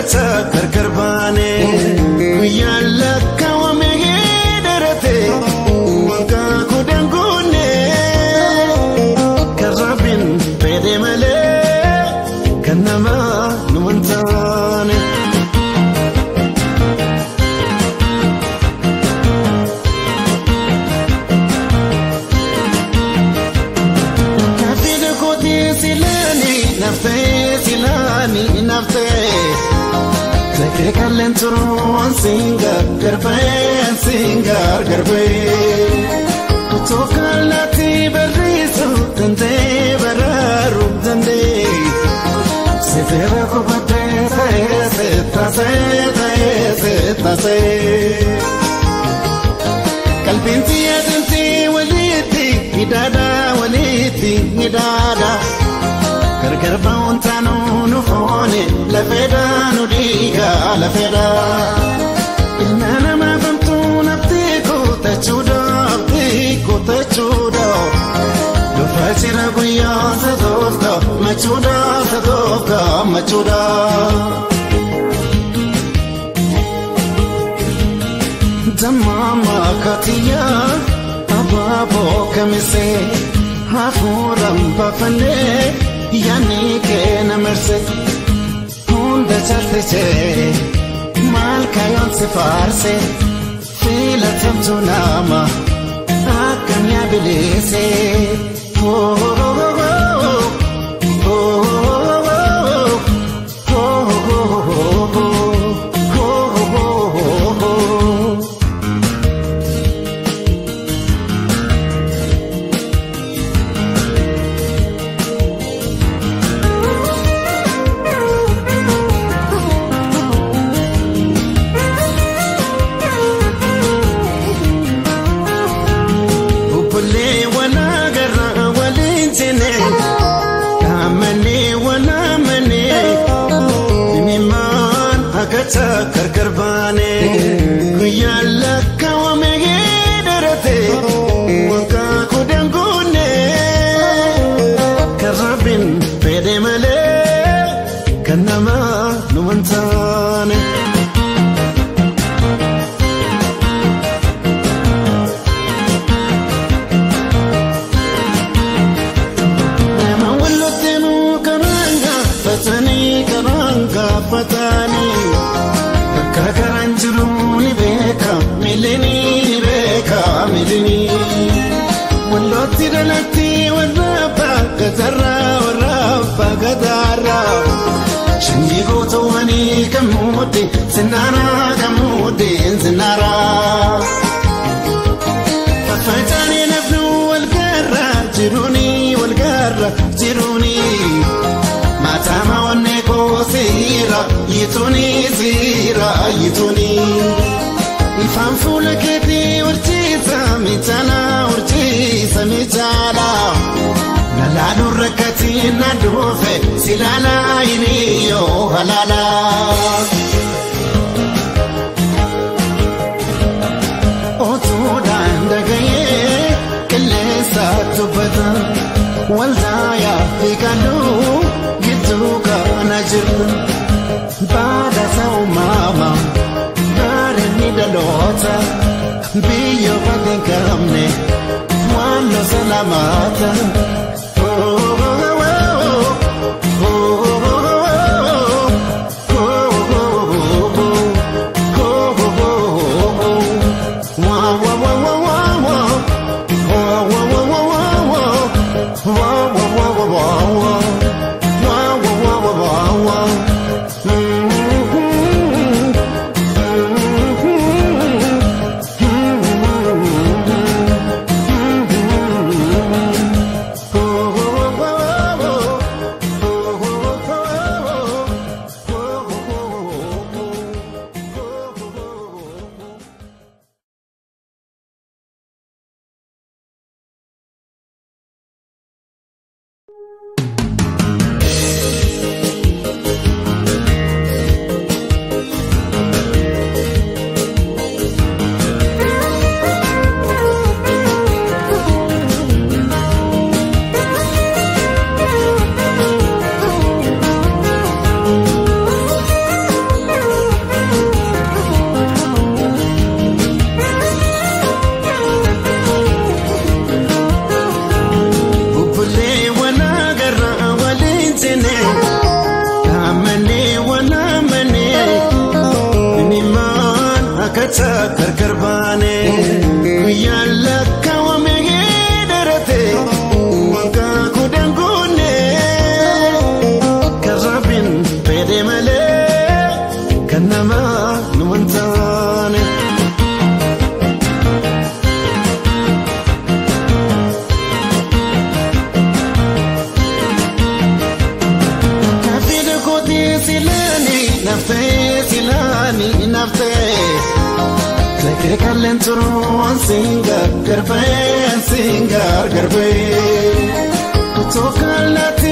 Hakacha gargar baane guyyaa lakkaawame dheerate waggaa kudhan guunne kan Rabbiin fedhe malee kan namaa nu hin taane. Kaafina kootii silaani naftee silaani naftee. Sekkee kalleen turuun singar garbee singar garbee. Otoo kallaatti barreessu dandee baraaru dandee. Sifeera kubatee ta'ee seetasee ta'ee seetasee. Qalbiin xiyyeetinti walitti hidhaadha walitti hidhaadha. Gargar ba'uun taanuu nu foone lafeedha nu dhiiga lafeedha. Ilma namaa famtuu nafti kutachuudha abdii kutachuudha. Dhufa jira guyyaa sadoofta machuudha sadoofta machuudha. Dammaama katiyaa abaaboo kamisee hafuuraan baafannee. Yaani keena marse hunda caalchisee maal kayoon si faarse filatamtu nama akkam yaa bileese. Gargar baane guyyaa lakkaawame dheerate waggaa kudhan guunne kan Rabbiin fedhe malee kan namaa nu hin taane. Nama walitti karaan gaafatanii karaan gaafatanii. Kakaraan jiru ni beeka miilini ni beeka miilini. Wallootti dhalatti warra abbaa gatarraa warra abbaa gataarraa. Sanyii gootawwanii kan muudde sinnaaraa kan muudde sinnaaraa. Faffacaanii nafnu wal garra jiruuni wal garra jiruuni. Matama onnee koo siira yituuni siira yituuni. Ifaan fuula keetii horsiisa miidhala horsiisa miidhala. Lallaaluun rakkatiin na dhufe si laalaa hiriyyoo halaala. Otuudhaan dagayee qilleensa dubbata waldaa fi kaluu. Kana jirtu baadasa uumama bareedni dhaloota biyya bakkee hin qabne waan losa lamaata. namaa numan taane. Naafii kootii silaani naftee silaani naftee. Lekee kalleen turuun siin gargarbee siin gargarbee. Kutoka laata.